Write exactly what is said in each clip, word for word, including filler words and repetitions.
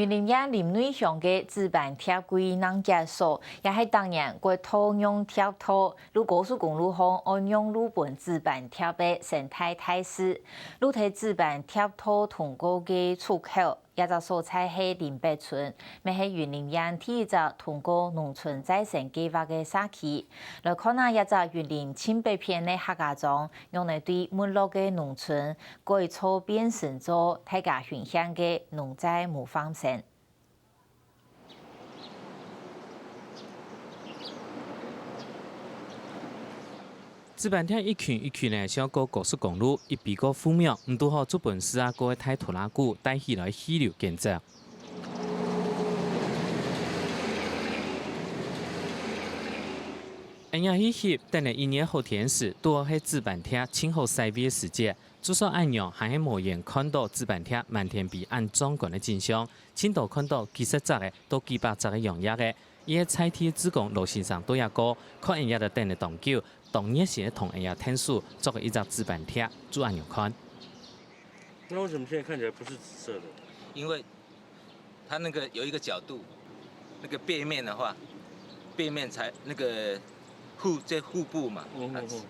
雲林縣林內鄉个紫斑蝶季正結束，也係逐年國道用蝶道，在高速公路項愛用路分紫斑蝶个生態大使。路頭紫斑蝶道通過个出口，這隻所在係林北村，乜係雲林縣第一隻通過農村再生計畫个社區。來看啊，這隻雲林盡北片个客家庄， 用來對沒落个農村改造變成做大家欣羨个農宅模範生。紫斑蝶一群一群仔，想過高速公路，一飛過樹苗，毋堵好就分樹仔高个大拖拉庫帶起來氣流耕作。恁樣去翕，等咧一月好天時，堵好係紫斑蝶盡好晒位个時節， 就算恁樣，還係無緣看到紫斑蝶滿天飛恁壯觀个景象，盡多看到幾十隻个到幾百隻个揚蝶仔。佢个在地个志工羅先生到這過，看𠊎兜等了當久，當熱心个同𠊎兜𢯭手做个一隻紫斑蝶，就恁樣看。那为什么现在看起来不是紫色的？因为它那个有一个角度，那个背面的话，背面才那个腹这腹部嘛，嗯嗯嗯。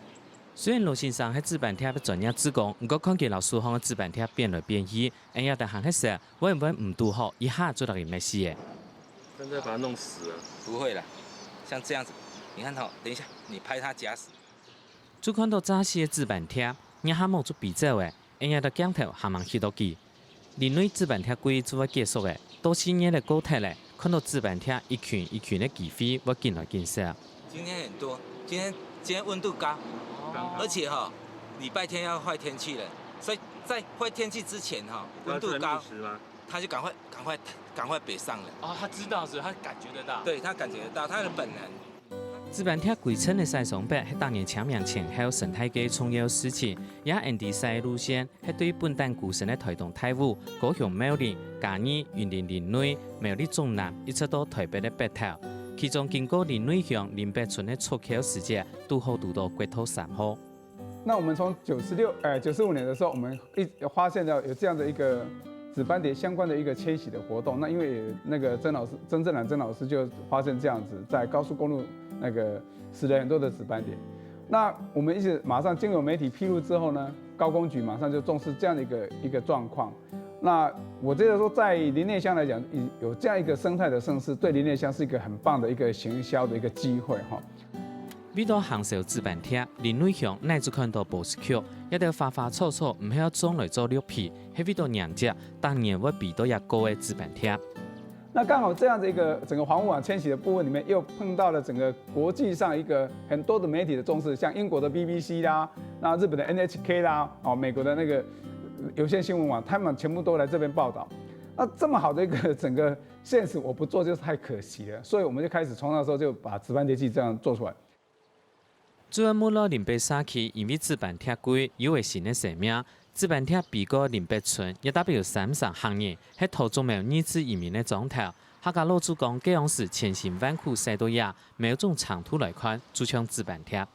雖然羅先生係紫斑蝶个專業志工，毋過看佢摎手項个紫斑蝶變來變去，𠊎兜還係想，會毋會毋堵好，一下就落去滅死咧？但是把它弄死了。不会啦，像这样子，你看哈，等一下你拍它假死，就看到詐死个紫斑蝶，一下目就飛走咧，𠊎兜鏡頭還吂翕到佢。林內紫斑蝶季就會結束咧，到四月个過忒咧，看到紫斑蝶一群一群个機會會緊來緊少。今天很多，今天今天温度高，而且哈，礼拜天要坏天气了，所以在坏天气之前哈，温度高，食吗？它就赶快赶快赶快北上了。哦，他知道是，他感觉得到。对，它感觉得到，它的本能。紫斑蝶歸陣个徙墾北係逐年清明前後生態个重要時期，也恁仔徙个路線係對本旦孤身个台東大武、高雄茂林、嘉義、雲林林內、苗栗中南，一直到台北个北投。其中經過林內鄉林北村个出口時節，堵好堵到國道三號。那我们从九十六呃九十五年的时候，我们一发现到有这样的一个紫斑蝶相关的一个迁徙的活动。那因为那个曾老师曾正男曾老师就发现这样子，在高速公路那个死了很多的紫斑蝶。那我们一直马上经由媒体披露之后呢，高工局马上就重视这样的一个一个状况。那我觉得说，在林内乡来讲，有这样一个生态的盛事，对林内乡是一个很棒的一个行销的一个机会哈。為到行銷紫斑蝶，林內鄉哪就看到波斯菊，這兜花花草草毋係愛種來做綠肥，係為到迎接逐年會飛到這高个紫斑蝶。那刚好这样的一个整个黄木网迁徙的部分里面，又碰到了整个国际上一个很多的媒体的重视，像英国的 B B C 啦，那日本的 N H K 啦，哦，美国的那个有线新闻网，他们全部都来这边报道。那这么好的一个整个现实，我不做就太可惜了，所以我们就开始从那时候就把紫斑蝶季这样做出来。竹仔木落林北社區，因為紫斑蝶季有了新个生命。紫斑蝶飛過林北村，也代表三儕客人係桃竹苗二次移民个庄頭。客家老祖公該央時千辛萬苦徙到這，某種程度來看，就像紫斑蝶。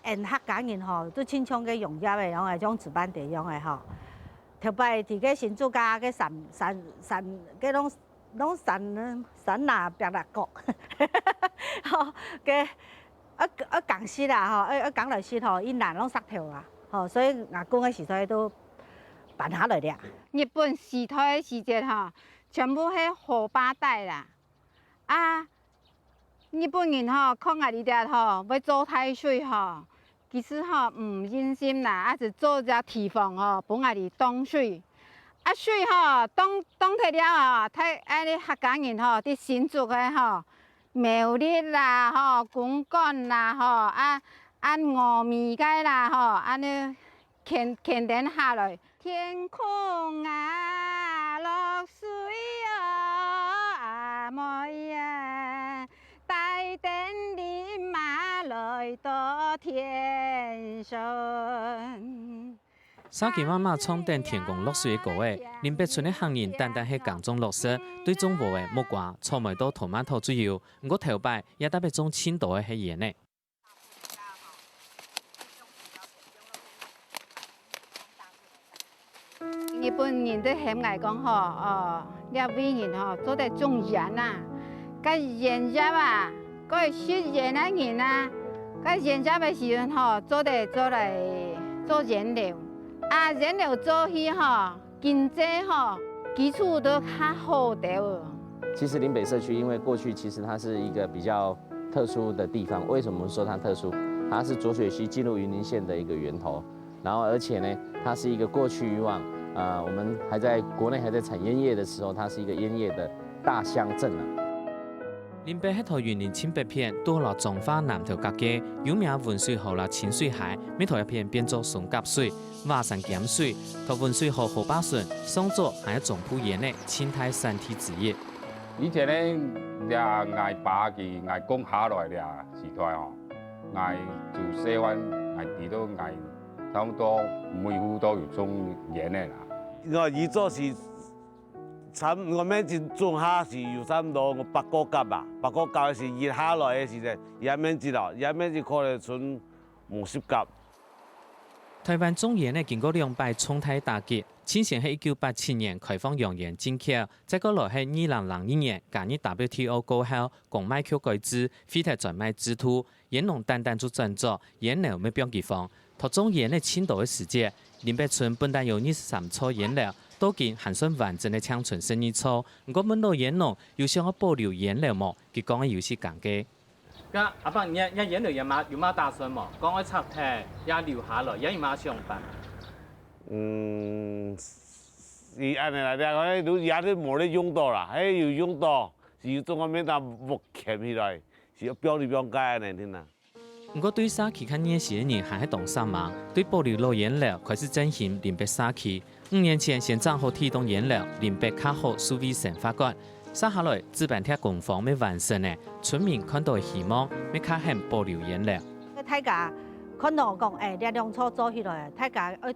𫣆客家人吼，都親像个揚蝶仔樣仔，像紫斑蝶樣仔吼。頭擺佇个新竹啊，个山山山，个攏攏山山林壁壁角，吼，个愛愛扛食啦吼，愛愛扛來食吼，一難攏石頭啊，吼，所以阿公个時代都搬下來了。日本時代个時節吼，全部係河壩底啦。 啊，日本人吼，看𠊎俚這吼，會做大水吼，其實吼，毋忍心啦，啊就做隻堤防吼，分𠊎俚擋水。啊水吼，擋擋忒了吼，大𠊎俚客家人吼，佇新竹个吼，苗栗啦吼，公館啦吼，啊啊峨眉个啦吼，恁仔 牽牽等下來。天空啊，落水哦，阿妹啊，帶等你媽來到天上。沙琪媽媽唱等天公落水个歌仔，林北村个客人單單係耕種落實，對種禾仔、木瓜、草莓到tomato就有，毋過頭擺也特別種盡多个係菸仔。日本人都喊𠊎講吼，哦，這位人吼，做得種菸啊，該菸葉啊，該食菸个人啊，該菸葉个時陣吼，做得做來做菸樓，啊，菸樓做起吼，經濟吼，基礎都較好兜。其实林北社区因为过去其实它是一个比较特殊的地方，为什么说它特殊？它是浊水溪进入云林县的一个源头。 然后而且呢，它是一个过去以往，呃，我们还在国内还在产烟叶的时候，它是一个烟叶的大乡镇啊。林北係臺雲林盡北片，堵好摎彰化南投交界，有名汶水河摎清水溪，乜在這片變做松甲水、華山鹹水，在汶水河河壩脣，上早還係總舖菸仔盡大產地之一。以前呢，這𠊎爸佢𠊎公下來這時代吼，𠊎自細漢，𠊎知道𠊎 差不多每戶都有種菸仔啦。𠊎以早時，差毋多面積種下是有差毋多八个甲啊，八个甲个時，一下來个時節，也面積哦，也面積可能賰五十甲。臺灣種菸仔經過兩擺重大打擊，盡先係一九八七年開放洋菸進口，再過來係二零零二年加入WTO過後，公賣局改制，廢忒專賣制度， 菸農單單就轉做菸樓乜放佢荒。在種菸仔盡多个時節，林北村本旦有二十三座菸樓，到今還算完整个淨賰十二座。毋過問老菸農有想愛保留菸樓無？佢講个有時尷尬。該阿伯，你你菸樓有麼有麼打算無？講愛拆忒，也留下來，也有麼想法？嗯，是恁仔啦，這个都也都無咧用到啦，還有用到，是有種个面搭屋崁起來。 是愛放裡放該恁仔定啊。毋過對社區較熱心个人還係當煞猛，對保留老菸樓開始振興林北社區。五年前先整好地動菸樓，林北較好數位生活館。接下來，紙板疊工房乜完成了，村民看到个希望，乜較肯保留菸樓。大家看到講，哎，這兩座做起來，大家愛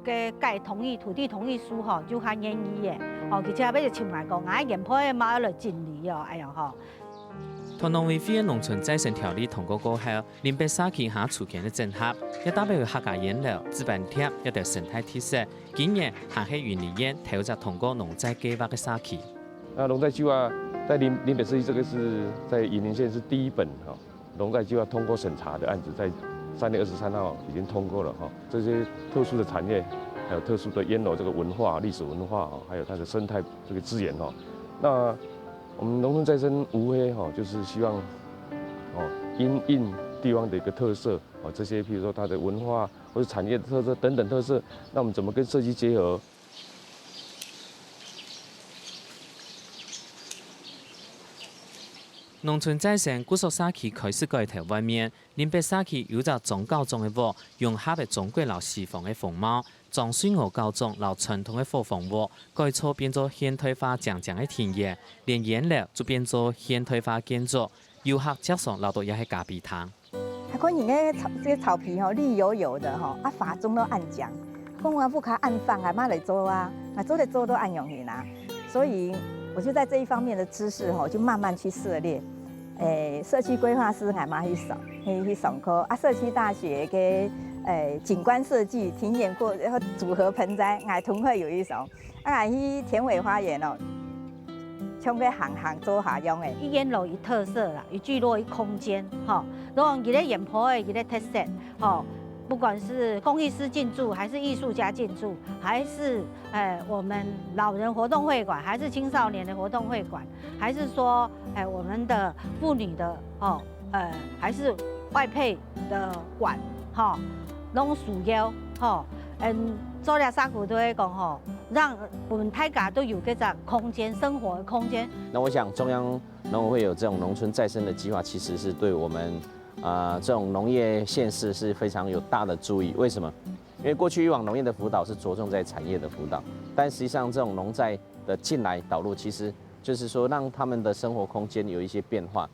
个蓋同意土地同意書吼，就較願意个。哦，而且愛尋來講，啊，原配嘛愛來整理哦，哎呀吼。同農委會个農村再生條例通過過後，林北社區下出現个整合，也代表客家菸樓、紙板疊這兜生態特色，今年還係雲林縣頭隻通過農再計畫个社區。那農再計畫在林林北社區這個是在雲林縣是第一本哈。 農再計畫通過審查的案子，在三月二十三號已經通過了哈。這些特殊的產業，還有特殊的菸樓這個文化、歷史文化哈，還有它的生態這個資源哈。那我們農村再生無非哈，就是希望哦，因應地方的一個特色哦，這些譬如說它的文化或者產業的特色等等特色，那我們怎麼跟社區結合？ 農村再生舊社區開始改頭換面，林北社區有隻莊校長个屋，融合个中國摎西方个風貌，莊瑞娥校長摎傳統个伙房屋改造變做現代化靚靚个庭園，連菸樓就變做現代化建築，遊客輒常恅著這係咖啡廳。 還看人个草，這个草皮吼，綠油油的吼，啊花種到恁靚。講𠊎屋下恁荒，𠊎嘛來做啊，𠊎做得做到恁樣形啊。所以我就在這一方面的知識吼，就慢慢去涉獵。誒，社區規劃師𠊎嘛去上，去去上課啊，社區大學个誒景觀設計、庭園或組合盆栽，𠊎同學有一上。 啊，𠊎去田尾花園哦，像个行行做下樣个。一菸樓一特色啦，一聚落一空間，吼。然後佢个菸泡个佢个特色，吼，不管是工藝師進駐，還是藝術家進駐，還是，呃，我們老人活動會館，還是青少年的活動會館，還是說，哎，我們的婦女的，吼，呃，還是外配的館，吼，攏需要，吼，嗯，做了三股都會講，吼， 讓我們大家都有這種空間，生活的空間。那我想，中央農委會有這種農村再生的計劃，其實是對我們啊、呃這種農業縣市是非常有大的助益。為什麼？因為過去以往農業的輔導是着重在產業的輔導，但實際上這種農再的進來導入，其實就是說讓他們的生活空間有一些變化。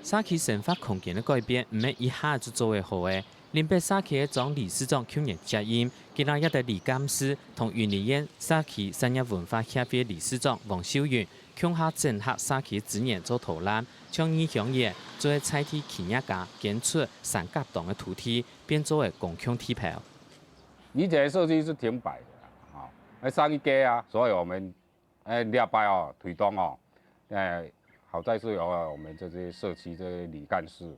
社區生活空間个改變，毋係一下就做會好个。林北社區个莊理事長舊年接任，今晡日得李幹事同雲林縣社區產業文化協會理事長王秀雲共下整合社區資源做導覽，像義鄉園就係在地企業家捐出三甲檔个土地，變做个公共地標。 以前个社區是停擺的啦，吼，哎，上一屆啊，所以我们哎，礼拜哦，推动哦，哎，好在是有我们这些社区这些里干事，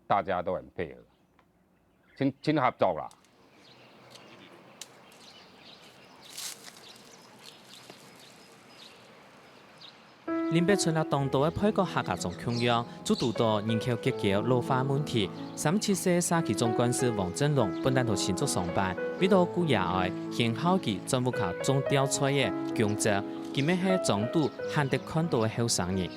大家都很配合，真真合作啦。林北村啊，當多个配角客家庄共樣，就堵到人口結構老化問題。三七四社區總幹事黃振龍本旦到新竹上班，為到顧爺哀，牽孝佢轉屋下種吊菜个工作，佢乜係庄肚 罕得看到个後生人。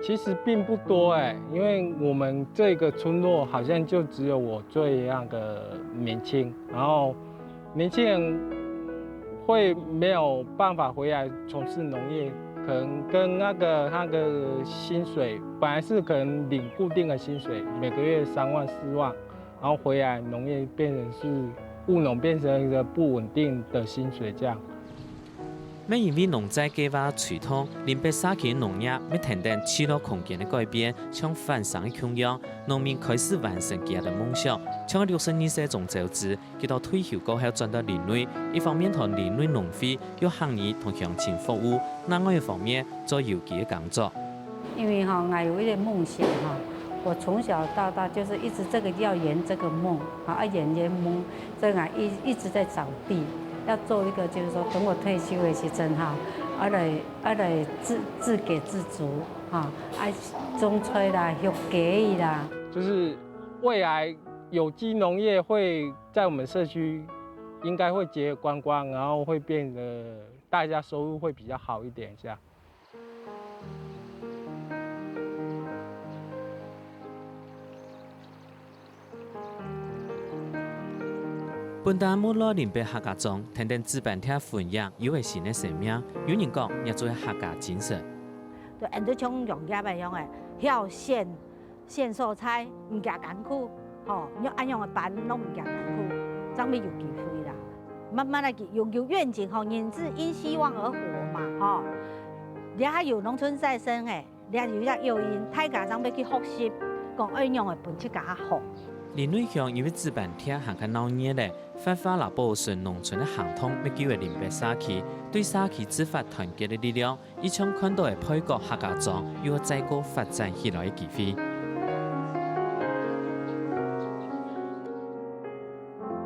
其实并不多哎，因为我们这个村落好像就只有我最那个年轻，然后年轻人会没有办法回来从事农业，可能跟那个那个薪水本来是可能领固定的薪水，每个月三万四万，然后回来农业变成是务农变成一个不稳定的薪水这样。 乜因為農債計畫推動，林北社區農業乜跈等聚落空間个改變，像翻身个共樣，農民開始完成佢个夢想。像六十二歲鍾昭之，佢到退休過後轉到林內，一方面同林內農會約客語同鄉親服務，另外一方面做有機个耕作。 因为哈，我有一个梦想哈，我从小到大就是一直这个要圆这个梦，啊，要圆圆梦，这个一一直在找地，要做一个就是说，等我退休的时阵哈，啊来啊来自自给自足哈，啊种菜啦，畜鸡啦。就是未来有机农业会在我们社区应该会结合观光，然后会变得大家收入会比较好一点，这样。 本旦木落林北客家庄，跈等子班帖分享，有个新个生命。有人講，這就係客家精神。就恁樣像農業个樣个，曉選選所在，毋驚艱苦，吼，用恁樣个班，攏毋驚艱苦，正會有機會啦。慢慢个有有願景吼，人之因希望而活嘛，吼。這下有農村再生个， 這有一隻誘因，大家正會去學習，講愛仰會分自家較好。林內鄉因為子班帖行較鬧熱咧，發發啦保存農村个行動，乜救个林北社區，對社區自發團結个力量，一向看到个配角客家庄，又再過發展起來个機會。